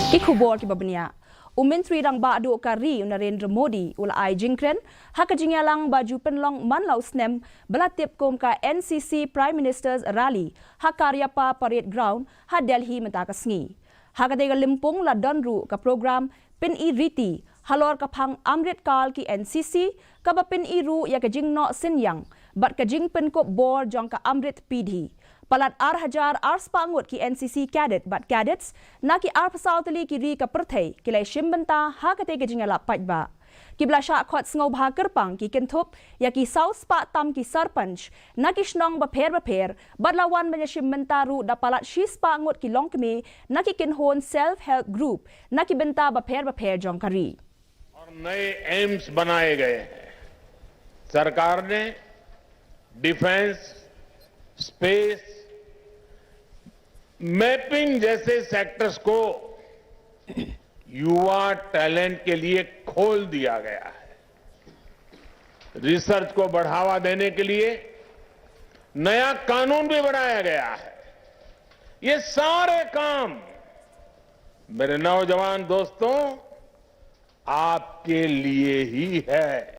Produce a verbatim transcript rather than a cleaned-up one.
Ki khubor kiba bniah. U Myntri Rangbah Duh ka ri u Narendra Modi u la ai jingkren ha ka jingïalang ba ju pynlong man la u snem ba la tip kum ka N C C Prime Minister's Rally ha Karyappa Parade Ground ha Delhi mynta ka sngi. Ha katei ka lympung la don ruh ka program pyni riti halor ka phang Amrit Kal ki N C C, kaba pyni ruh ïa ka jingnoh synñiang bad ka jingpynkup bor jong ka Amrit Pidhi. Palat ar hajar ar spah ngut ki N C C cadet bad cadets na ki arphew saw tylli ki ri ka pyrthei ki la shim bynta ha katei ka jingïalap paidbah. Kiba la shah khot sngewbha kyrpang ki kynthup ïa ki saw spah tam ki sarpanch na ki shnong bapher bapher bad la wan ban ïashim bynta ruh da palat shi spah ngut ki longkmie na ki kynhun self help group na ki bynta bapher bapher jong ka ri. और नए एम्स बनाए गए हैं। सरकार ने डिफेंस, स्पेस, मैपिंग जैसे सेक्टर्स को युवा टैलेंट के लिए खोल दिया गया है। रिसर्च को बढ़ावा देने के लिए नया कानून भी बनाया गया है। ये सारे काम, मेरे नौजवान दोस्तों, आपके लिए ही है।